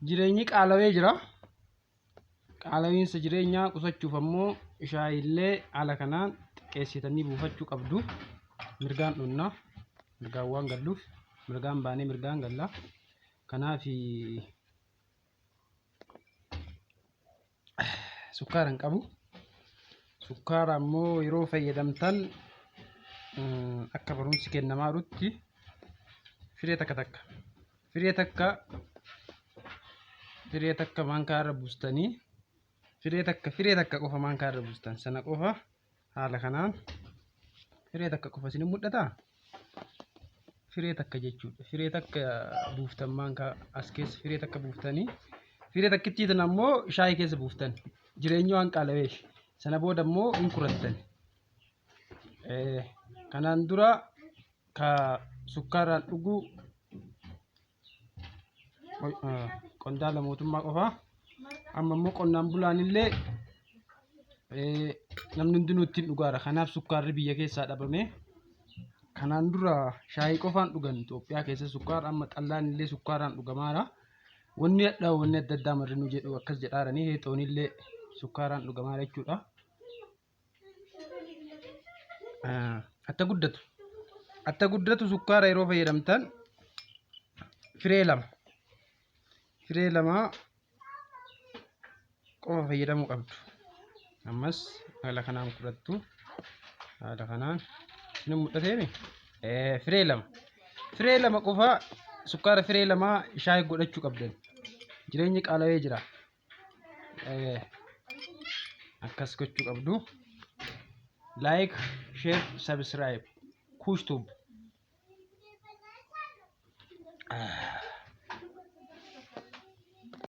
Jireenyi qaalawee jira. Qaalawiinsa jireenyaa qusachuuf ammoo shaayiillee haala kanaan xiqqeessitanii buufachuu qabdu. Mirgaan dhunna. Mirgaan waan galluuf mirgaan baanee mirgaan galla. Kanaaf sukkaara hin qabu. Sukkaara ammoo yeroo fayyadamtan akka barumsi kennamaa jirutti firee takka takka firee takka firee takka maankaa irra buustanii firee takka firee takka qofa maankaa irra buustan sana qofa haala kanaan firee takka qofa isin mul'ataa? Firee takka jechuudha. Firee takka buuftan maankaa as keessa firee takka buuftanii firee takkittii tana ammoo shaayii keessa buuftan. Jireenyi waan qaalaweef sana booda ammoo hin kurattan. Kanaan dura ka sukkaaraan dhuguu qondaala mootummaa qofaa amma immoo qonnaan bulaan illee namni hundinuu ittiin dhugaara. Kanaaf sukkaarri biyya keessaa dhabame. Kanaan dura shaayii qofaan dhugan Itoophiyaa keessa sukkaara amma xallaan illee sukkaaraan dhugamaara. Wanni hadhaa'u wanni adda addaa marrinuu jedhu akkas jedhaaranii heexoon illee sukkaaraan dhugamaara jechuudha. Atta guddatu. Atta guddatu sukkaara yeroo fayyadamtan firee lama. Firee lama qofa fayyadamuu qabdu. Ammas haala kanaan fudhattu. Haala kanaan isin mul'ateemi? Firee lama. Firee lama qofa sukkaara firee lama shaayii godhachuu qabdan. Jireenyi qaala'ee jira. Akkas gochuu qabdu. Like, share, subscribe. Kuush Tube.